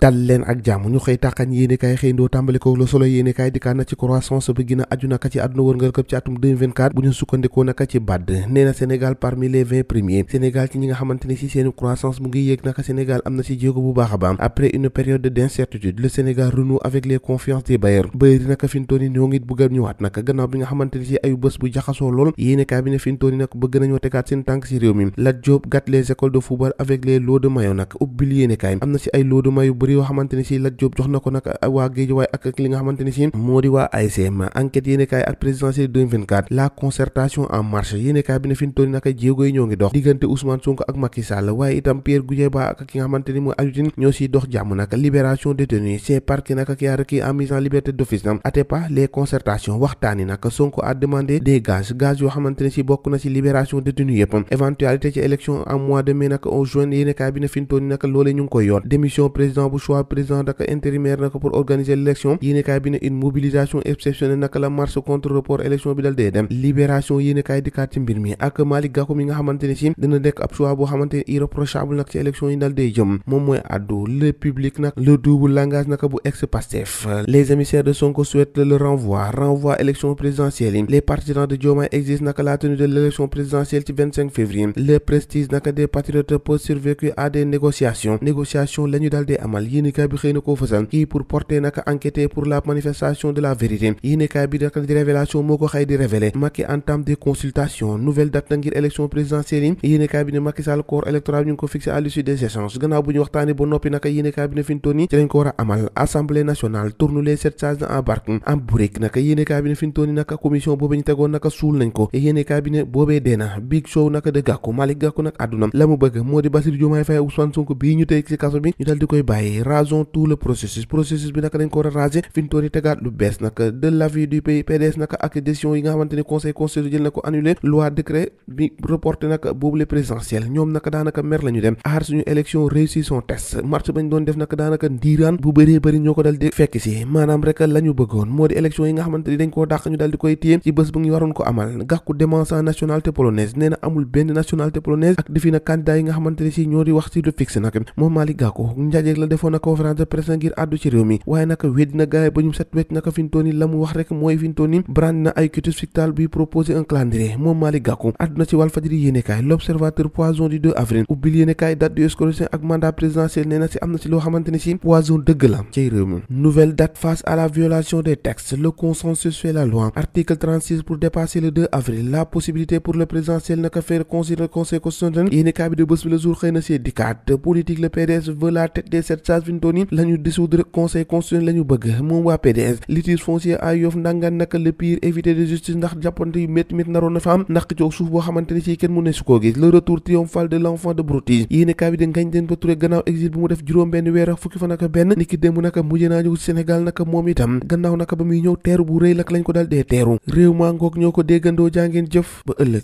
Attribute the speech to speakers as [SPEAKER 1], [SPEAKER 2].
[SPEAKER 1] dal leen ak jàmm ñu xëy tàqañ yéenekaay xëy ndoo tàmbale ko Le Soleil yéenekaay dikkaat na ci croissance bi gën a aju naka ci àdduna wërngal këpp ci atum 2024 bu ñu sukkandikoo naka ci BAD nee na Sénégal parmi les 20 premiers Sénégal ci ñi nga xamante ne si seeni croissance mu ngi yéeg naka Sénégal am na si jéego bu baax a baax après une période d'incertitude le Sénégal renoue avec les confiances des bailleurs bailleurs naka fintooni ñoo ngi bëgg a ñëwaat naka gannaaw bi nga xamante ne si ayu bés bu jaxasoo lool yéenekaay bi ne fintooni nag bëgg nañoo tegaat seen tànk si réew mi Lat Diop gâte les écoles de football avec les lots de maillot nag ubbil yéenekaay am na si ay lots de maillot bëri yoo xamante ne si Lat Diop jox na ko nag waa Guédiawaye ak li nga xamante ne si moo di waa ASM enquête yéenekaay ak présidentielle 2024 la concertation en marche yéenekaay bi ne fi ñu toll naka jéego yi ñoo ngi dox diggante Ousmane Sonko ak Macky Sall waaye itam Pierre Goudiaby Ba ak ki nga xamante ni mooy Alioune ñoo siy dox jàmm nag libération détenus c'est parquet nag qui a requis en mise en liberté d'office na Atepa les concertations waxtaani nag Sonko a demandé des gages yoo xamante ne si bokk na si libération détenus yëpp éventualité ci élection en mois de mai nag au juin yéenekaay bi ne fi ñu toll nag loolee ñu ngi koy yoon démission président bu choix président naka intérimaire naka pour organiser l'élection yéenekaay bi ne une mobilisation exceptionnelle naka la marche contre report élection bi dal dee dem libération yéenekaay dikkaat ci mbir mi ak Malick Gakou mi nga xamante ne si dina nekk ab choix boo xamante ne irréprochable nag ci élection yi dal dee jëm moom mooy addu le public nag le double langage naka bu ex-Pastef les émissaires de Sonko souhaitent le renvoi élection présidentielle yi les partisans de Diomaye exigent naka la tenue de l'élection présidentielle ci 25 février le prestige naka des patriotes peut survécu à des négociations la ñu dal dee amal yéenekaay bi xëy na koo fësal kii pour porter naka enquêter pour la manifestation de la vérité yéenekaay bi naka di révélation moo ko xëy di révéler Macky entame des consultations nouvelle date na ngir élection présidentielle yi yéenekaay bi ne Macky Sall corps électoral ñu ngi ko fixé à l'issue des échanges gannaaw bu ñu waxtaanee ba noppi naka yéenekaay bi ne fintoon yi ci lañ ko war a amal assemblée nationale tourne les 7 sages en barque en brique naka yéenekaay bi ne fintoon yi naka commission boobu ñu tegoon naka suul nañ ko yéenekaay bi ne boobee dee na big show naka de Gakou Malick Gakou nag àdduna la mu bëgg moo di Bassirou Diomaye Faye Ousmane Sonko bii ñu tey ci kaso bi ñu dal di koy bàyyi raison tout le processus bi naka dañ ko war a raser fintoon yi tegaat lu bees naka de l'avis du pays PDS naka ak décision yi nga xamante ni conseil constitutionnel jël na ko annulé loi décret bi reporté naka boobu le présidentiel ñoom naka daanaka mer la ñu dem aar suñu élection réussir son test marche bañ doon def naka daanaka ndiiraan bu bëree bëri ñoo ko dal di fekk si maanaam rek la ñu bëggoon moo di élection yi nga xamante ni dañ koo dàq ñu dal di koy téye ci bés bu ñu waroon ko amal Gakou démentant nationalité polonaise nee na amul benn nationalité polonaise ak defi na candidat yi nga xamante ni si ñoo di wax ci lu fixe nag moom Malick Gakou njajeeg la defoon na conférence de presse ngir àddu ci réew mi waaye naka weddi na gaay ba ñu set wecc naka fintoon yi la mu wax rek mooy fintoon yi brandi na ay quitus fictal buy proposer un calendrier moom Malick Gakou àdduna ci Walfadjri yéenekaay l'observateur poisson du 2 avril ubbil yéenekaay date du scrutin ak mandat présidentiel nee na si am na si loo xamante ni si poison dëgg la ci réew mi nouvelle date face à la violation des textes le consensus fait la loi article 36 pour dépasser le 2 avril la possibilité pour le présidentiel naka faire considérer conseil constitutionnel yéenekaay bi de bés bi le jour xëy na si dikkaat politique le PDS veut la tête des 7 sages fintoon yi la ñu dissoudre conseil constitutionnel la ñu bëgg moom waa PDS litige foncier ay Yoff ndangaan naka le pire évité de justice ndax jàppante yu métti naroon na fa am ndax coow suuf boo xamante ni si kenn mu ne su koo gis le retour triomphal de l'enfant de Broutige yéenekaay bi de Ngagne Demba Touré gannaaw exil bu mu def juróom benn weer ak fukki fan ak benn niki démb naka mujj naa ñëw Sénégal naka moom itam gannaaw naka ba muy ñëw teeru bu rëy lak lañ ko dal dee teeru réew maa ngoog ñoo ko déggandoo jàngeen jëf ba ëllëg